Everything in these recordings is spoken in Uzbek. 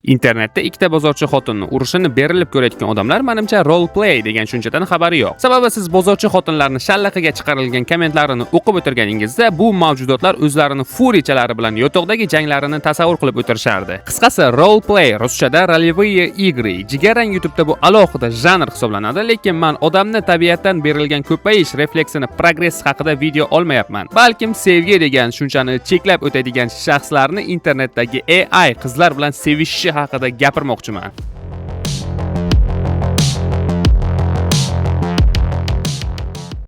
Internetda ikkita bozorchi xotinni urushini berilib ko'rayotgan odamlar, manimcha, role play degan tushunchadan xabari yo'q. Sababi siz bozorchi xotinlarni shallaqiga chiqarilgan kommentlarini o'qib o'tirganingizda, bu mavjudotlar o'zlarini furichalari bilan yotoqdagi janglarini tasavvur qilib o'tirishardi. Qisqasi, role play ruschada ролевые игры. Jigarrang YouTube'da bu alohida janr hisoblanadi, lekin man odamni tabiatdan berilgan ko'payish refleksini progress haqida video olmayapman. Balkim sevgi degan tushunchani cheklab o'tadigan shaxslarni internetdagi AI qizlar bilan sevishishi haqida gapirmoqchiman.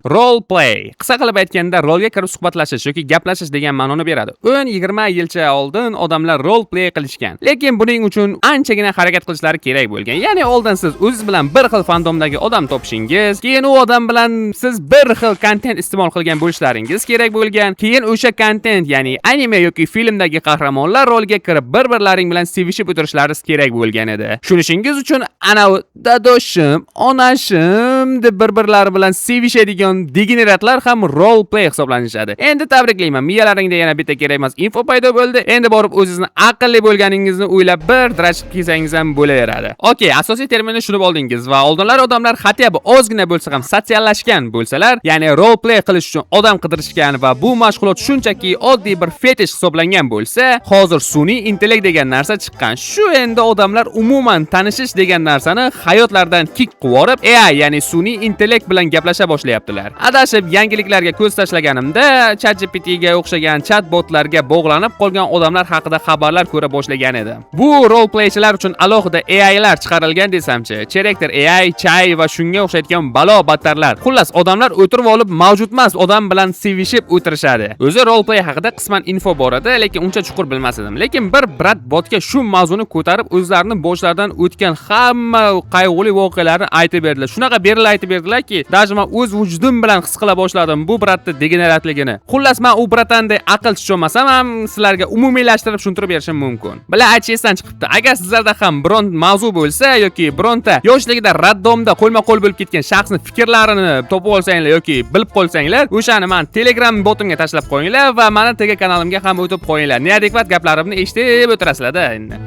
Role play. Qisqa qilib aytganda, rolga kirib suhbatlashish yoki gaplashish degan ma'noni beradi. 10-20 yilcha oldin odamlar role play qilishgan. Lekin buning uchun anchagina harakat qilishlari kerak bo'lgan. Ya'ni oldin siz o'zingiz bilan bir xil fandomdagi odam topishingiz, keyin u odam bilan siz bir xil kontent iste'mol qilgan bo'lishlaringiz kerak bo'lgan. Keyin o'sha kontent, ya'ni anime yoki filmdagi qahramonlar rolga kirib bir-birlaring bilan sevishib o'tirishlaringiz kerak bo'lgan edi. Tushunishingiz uchun anavi dadoshim, onashim deb bir-birlari bilan sevishadigan degeneratlar ham role play hisoblanishadi. Endi tabriklayman, miyalaringda yana bitta kerak emas info paydo bo'ldi. Endi borib o'zingizni aqlli bo'lganingizni o'ylab bir drachib kelsangiz ham bo'laveradi. Okey, asosiy terminni tushunib oldingiz va oldinlar odamlar хотя бы ozgina bo'lsa ham sotsiallashgan bo'lsalar, ya'ni role play qilish uchun odam qidirishgan va bu mashg'ulot shunchaki oddiy bir fetish hisoblangan bo'lsa, hozir sun'iy intellekt degan narsa chiqqan. Shu endi odamlar umuman tanishish degan narsani hayotlaridan kik qilib, AI, ya'ni sun'iy intellekt bilan gaplasha boshlayaptilar. Adashib yangiliklarga ko'z tashlaganimda ChatGPT ga o'xshagan chat botlarga bog'lanib qolgan odamlar haqida xabarlar ko'ra boshlagan edim. Bu role playchilar uchun alohida AIlar chiqarilgan desamchi, Character AI, Chai va shunga o'xshaydigan balo battarlar. Xullas, odamlar o'tirib olib mavjud emas odam bilan sevishib o'tirishadi. O'zi role play haqida qisman info bor edi, lekin uncha chuqur bilmas edim. Lekin bir брат botga shu mavzuni ko'tarib, o'zlarini boshlaridan o'tgan hamma qayg'uli voqealarni aytib berdilar. Shunaqa berilib aytib berdilarki, даже men o'z vujudim bilan his qila boshladim bu брат ni degeneratligini. Xullas, men u братан dek aql tushunmasam ham sizlarga umumiylashtirib tushuntirib berishim mumkin. Bila aytish esdan chiqibdi. Agar sizlarda ham biron mavzu bo'lsa yoki bironta yoshligida роддом da qo'lma-qo'l bo'lib ketgan shaxsni fikrlarini topib olsanglar yoki bilib qolsanglar, o'shani men Telegram botimga tashlab qo'yinglar va meni TG kanalimga ham o'tib qo'yinglar. Неадекват gaplarimni eshitib o'tirasizlar-da endi.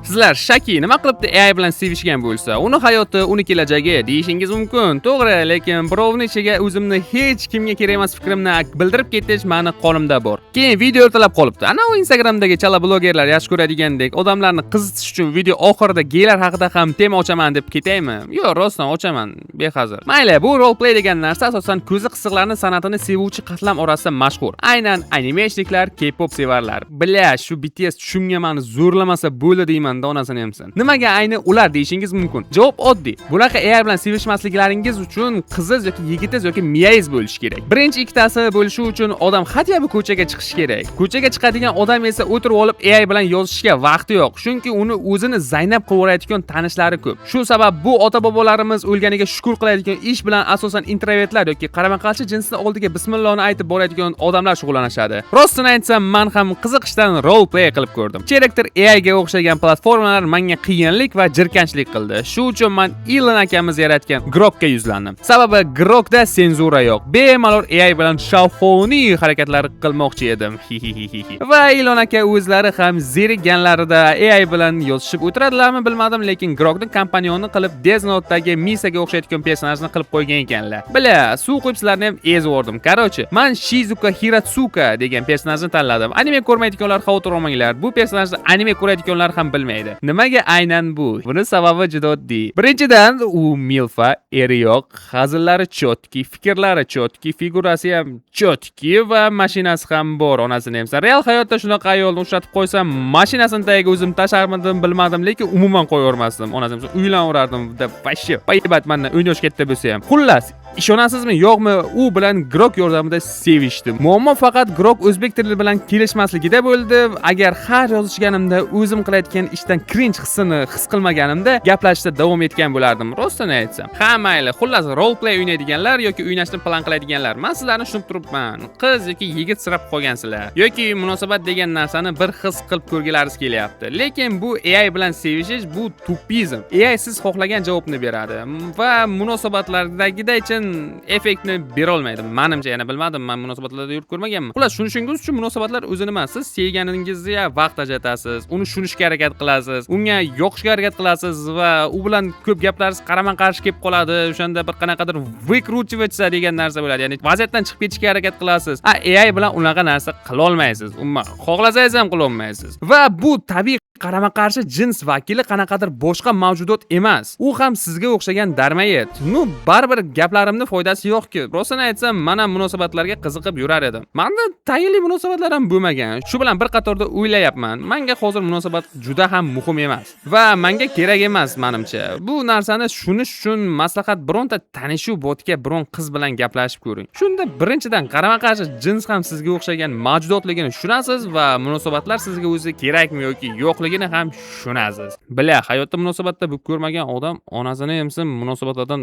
Sizlar Shaki nima qilibdi AI bilan sevishgan bo'lsa, uni hayoti, uni kelajagi deyishingiz mumkin. To'g'ri, lekin birovni ichiga o'zimni hech kimga kerak emas fikrimni bildirib ketish mani qonimda bor. Keyin video ertalab qolibdi. Ana u Instagramdagi chala blogerlar yaxshi ko'radigandek, odamlarni qizitish uchun video oxirida geylar haqida ham tema ochaman deb ketaymi? Yo'q, rostdan ochaman, behazil. Mayli, bu role play degan narsa asosan ko'zi qisiqlarni san'atini sevuvchi qatlam orasida mashhur. Aynan animeshniklar, K-pop sevarlar. Бля, shu BTS tushimga mani zo'rlamasa bo'ldi deyman, onasini emsin. Nimaga ayni ular deyishingiz mumkin? Javob oddiy. Bunaqa AI bilan sevishmasliklaringiz uchun qiziz yoki yigitiz yoki miyangiz bo'lishi kerak. Birinchi ikkitasi bo'lishi uchun odam хотя бы ko'chaga chiqishi kerak. Ko'chaga chiqadigan odam esa o'tirib olib AI bilan yozishga vaqti yo'q. Chunki uni o'zini Zaynab qilib yuboradigan tanishlari ko'p. Shu sabab bu ota-bobolarimiz o'lganiga shukr qiladigan ish bilan asosan introvertlar yoki qarama-qarshi jinsni oldiga bismillohni aytib boradigan odamlar shug'ullanishadi. Rostini aytsam, men ham qiziqishdan role play qilib ko'rdim. Character AI ga o'xshagan platformalar menga qiyinlik va jirkanchlik qildi. Shu uchun men Elon akamiz yaratgan Grokka yuzlandim. Sababi Grokda senzura yo'q. Bemalol AI bilan shavhoniy harakatlar qilmoqchi edim. Hi-hi-hi-hi. Va Elon aka o'zlari ham zerikkanlarida AI bilan yozishib o'tiradilarmi bilmadim, lekin Grokni компаньон i qilib Death Note'dagi Misaga o'xshaydigan personajni qilib qo'ygan ekanlar. Бля, suv qo'yib sizlarni ham ezib yubordim. Короче, men Shizuka Hiratsuka degan personajni tanladim. Anime ko'rmaydiganlar xavotir olmanglar. Bu personajni anime ko'radiganlar ham bilmaydi. Nimaga aynan bu? Buni sababi juda oddiy. Birinchidan, u milfa, eri yo'q, hazillari чёткий, fikrlari чёткий, figurasi ham чёткий va mashinasi ham bor, onasini emsa. Real hayotda shunaqa ayolni uchratib qo'ysam, mashinasini tagiga o'zim tasharmidim, bilmadim, lekin umuman qo'yavermasdim. Onasini emsa, uylanverardim deb вообще поебать mandan 10 yosh katta bo'lsa ham. Xullas, ishonasizmi yo'qmi, u bilan Grok yordamida sevishdim. Muammo faqat Grok o'zbek tili bilan kelishmasligida bo'ldi. Agar har yozishganimda o'zim qilayotgan ishdan cringe hissini his qilmaganimda gaplashishda davom etgan bo'lardim, rostini aytsam. Ha, mayli, xullas, role play o'ynaydiganlar yoki o'ynashni plan qiladiganlar, men sizlarni tushunib turibman. Qiz yoki yigit sirab qolgansizlar yoki munosabat degan narsani bir his qilib ko'rgilaringiz kelyapti. Lekin bu AI bilan sevishish bu тупизм. AI siz xohlagan javobni beradi va munosabatlardagidaycha Lekin effektni bera olmaydi. Manimcha, yana bilmadim, men munosabatlarda yurib ko'rmaganman. Xullas, tushunishingiz uchun munosabatlar o'zi nima? Siz sevganingizga vaqt ajratasiz, uni tushunishga harakat qilasiz, unga yoqishga harakat qilasiz va u bilan ko'p gaplaringiz qarama-qarshi kelib qoladi. O'shanda bir qanaqadir выкручиваться degan narsa bo'ladi. Ya'ni vaziyatdan chiqib ketishga harakat qilasiz. A AI bilan unaqa narsa qila olmaysiz. Umuman xohlasangiz ham qila olmaysiz. Va bu tabiiy qarama-qarshi jins vakili qanaqadir boshqa mavjudot emas. U ham sizga o'xshagan дармоед. Ну, baribir gaplarimni foydasi yo'q-ku. Rostini aytsam, men ham munosabatlarga qiziqib yurar edim. Menda tayinli munosabatlar ham bo'lmagan. Shu bilan bir qatorda o'ylayapman. Menga hozir munosabat juda ham muhim emas va menga kerak emas menimcha. Bu narsani tushunish uchun maslahat: bironta tanishuv botga biron qiz bilan gaplashib ko'ring. Shunda birinchidan qarama-qarshi jins ham sizga o'xshagan mavjudotligini tushunasiz va munosabatlar sizga o'zi kerakmi yoki yo'qligini ham tushunasiz. Бля, hayotda munosabatda bo'lib ko'rmagan odam onasini emsin munosabatlardan,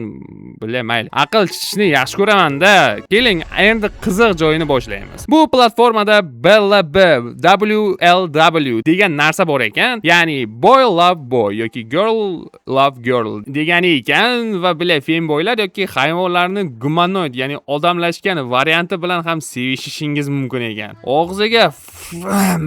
бля, mayli. Aql chichishni yaxshi ko'raman-da. Keling, endi qiziq joyini boshlaymiz. Bu platformada BLB, WLW degan narsa bor ekan. Ya'ni boy love boy yoki girl love girl degani ekan va, бля, femboylar yoki hayvonlarni gumanoid, ya'ni odamlashgan varianti bilan ham sevishishingiz mumkin ekan. Og'ziga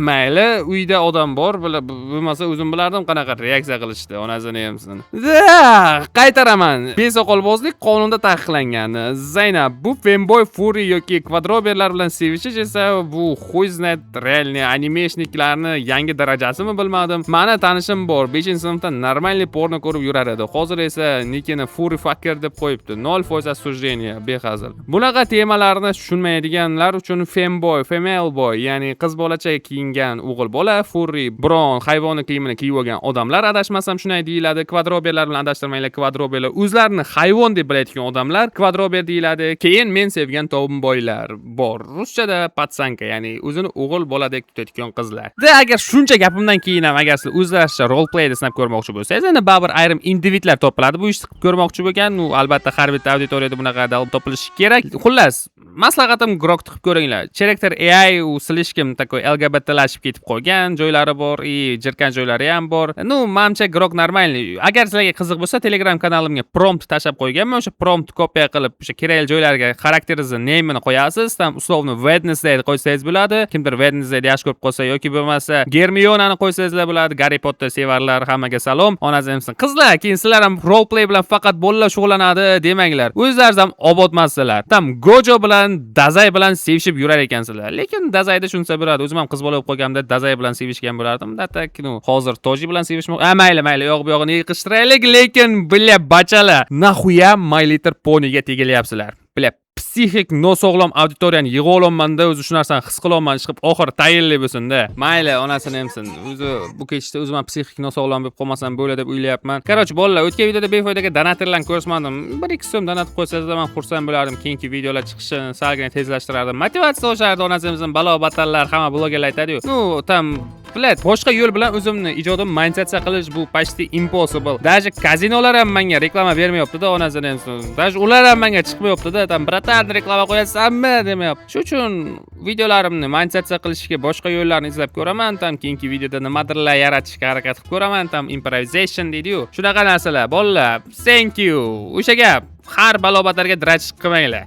mayli, uyda odam bor, бля, bo'lmasa o'zim bilardim qanaqa reaksiya qilishdi, onasini emsin. Da, qaytaraman. Besoqolbozlik qonunda taqiqlangan. Zaynab, bu femboy, furry yoki kvadroberlar bilan sevishish esa bu хуй знает, реальный анимешник larni yangi darajasimi, bilmadim. Mani tanishim bor, 5-sinfda нормальный porno ko'rib yurar edi. Hozir esa nikini furry fucker deb qo'yibdi. 0% осуждение, behazil. Bunaqa temalarni tushunmaydiganlar uchun femboy, female boy, ya'ni qiz bolacha kiyingan o'g'il bola, furry biron hayvonni kiyimini kiyib olgan odamlar, adashmasam shunday deyiladi. Kvadroberlar bilan adashtirmanglar, kvadroberlar o'zlarini hayvon deb biladigan odamlar kvadrober deyiladi. Keyin men sevgan tomboylar bor. Ruschada пацанка, ya'ni o'zini o'g'il boladek tutadigan qizlar. Da agar shuncha gapimdan keyin ham agar siz o'zlaricha role playni sinab ko'rmoqchi bo'lsangiz, endi baribir ayrim individlar topiladi bu ishni qilib ko'rmoqchi bo'lgan. U albatta har bitta auditoriyada bunaqa dalil topilishi kerak. Xullas, maslahatim, Grok qilib ko'ringlar. Character AI u слишком такой LGBTlashib ketib qolgan joylari bor и jirkan joylari ham bor. Ну, manimcha, Grok нормальный. Agar sizlarga qiziq bo'lsa, Telegram kanalimga prompt tashlab qo'yganman. O'sha prompt kopiya qilib, o'sha kerakli joylarga xarakteringizni name'ini qo'yasiz. Там условно Wednesday qo'ysangiz bo'ladi. Kimdir Wednesdayni yaxshi ko'rib qolsa yoki bo'lmasa Germionani qo'ysangizlar bo'ladi. Garri Potter sevarlar, hammaga salom. Onasi emsin. Qizlar, keyin sizlar ham role play bilan faqat bolalar shug'ullanadi demanglar. O'zlaringiz ham obodmasizlar. Там Gojo bilan, Dazay bilan sevishib yurar ekansizlar. Lekin Dazayda tushunsa bo'ladi. O'zim ham qiz bola bo'lib qolganimda Dazay bilan sevishgan bo'lardim. Да так, ну, hozir Toji bilan sevishmoq. A, mayli, mayli, yo'q bu yog'ini yig'ishtiraylik, lekin, бля, bachalar, нахуя My Little Ponyga tegilyapsizlar? Бля, psixik nosog'lom auditoriyani yig'ib olyapmanda, o'zi shu narsani his qilyapman, chiqib oxiri tayinli bo'lsin-da. Mayli, onasini emsin. O'zi bu kechda o'zim ham psixik nosog'lom bo'lib qolmasam bo'ladi deb o'ylayapman. Короче, bolalar, o'tgan videoda befoydaga donatorlarni ko'rsatmadim. 1-2 so'm donat qo'ysangizlar, men xursand bo'lardim. Keyingi videolar chiqishini salgina tezlashtirardim. Motivatsiya oshardi, onasi emsin, balo batallar, hamma blogerlar aytadi-yu. Ну, там, блядь, boshqa yo'l bilan o'zimni ijodim monetizatsiya qilish bu почти impossible. Даже kazinolar ham menga reklama bermayapti-da, onasini emsin. Даже ular ham menga chiqmayapti-da, там братан, reklama qo'yasanmi demayapti. Shu uchun videolarimni monetizatsiya qilishga boshqa yo'llarni izlab ko'raman. Там keyingi videoda nimadirlar yaratishga harakat qilib ko'raman. Там improvisation deydi-yu. Shunaqa narsalar, bolalar. Thank you. O'sha gap. Har balo-batarga дрочить qilmanglar.